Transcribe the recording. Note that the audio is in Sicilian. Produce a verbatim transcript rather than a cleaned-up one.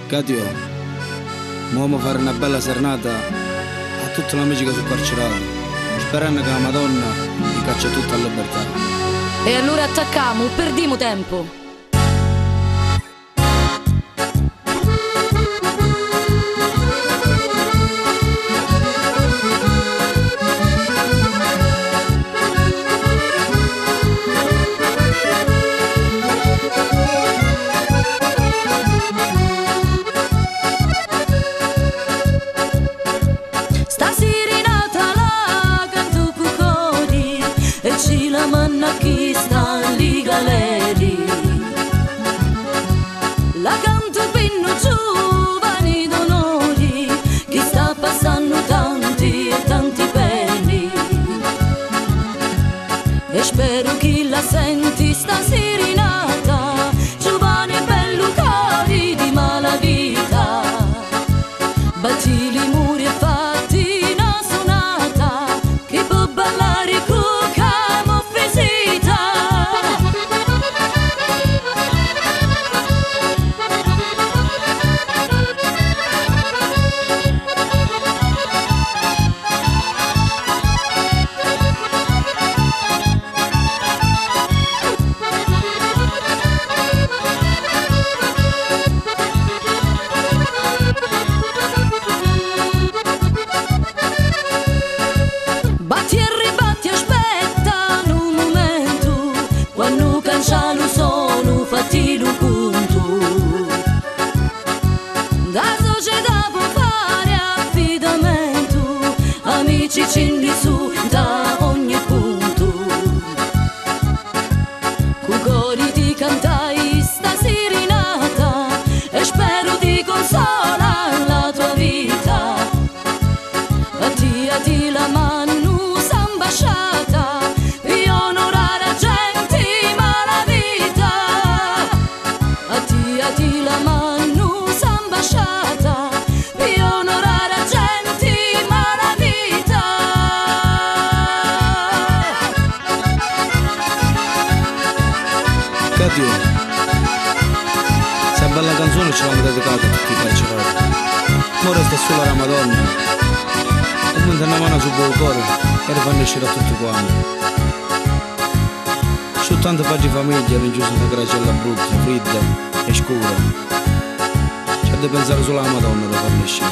Catiò, mo omu fari na bella sernata a tutti l'amici ca su carcirati, sperannu ca a Madonna li caccia tutti a libertà. E allura attaccamu, pirdimu tempu. Sta sirinata la cantu cu cori e ci la mannu a chi sta li galeri. La cantu pi nu giuvani d'onori chi sta passannu tanti e tanti peni. E speru chi la senti sta sirinata, giuvani e bellu cori di malavita. Batti li muri e fatti na sunata, chi pò ballari cu camufisita. Batti e ribatti, aspetta nu mumentu, quannu cancia lu sonu, fatti lu cuntu. Nta società pò fari affidamentu, amici ci nni su nta ogni puntu. Cu cori ti cantai sta sirinata e speru ti consola la tua vita. A tia ti la mannu s'ambasciata pi onurari a genti malavita. A tia ti la mannu s'ambasciata pi onurari a genti malavita. Catiò, sta bella canzoni ci l'hamu dedicata a tutti i carcerati. Mo resta sula la Madonna e nta na manu suppu lu cori e li fa nesciri a tutti quanti. Sciù tanti patri di famigghia rinchiusi nta gracella brutta, fridda e scura. Ci ha di pinsari sulu a la Madonna di farli nesciri.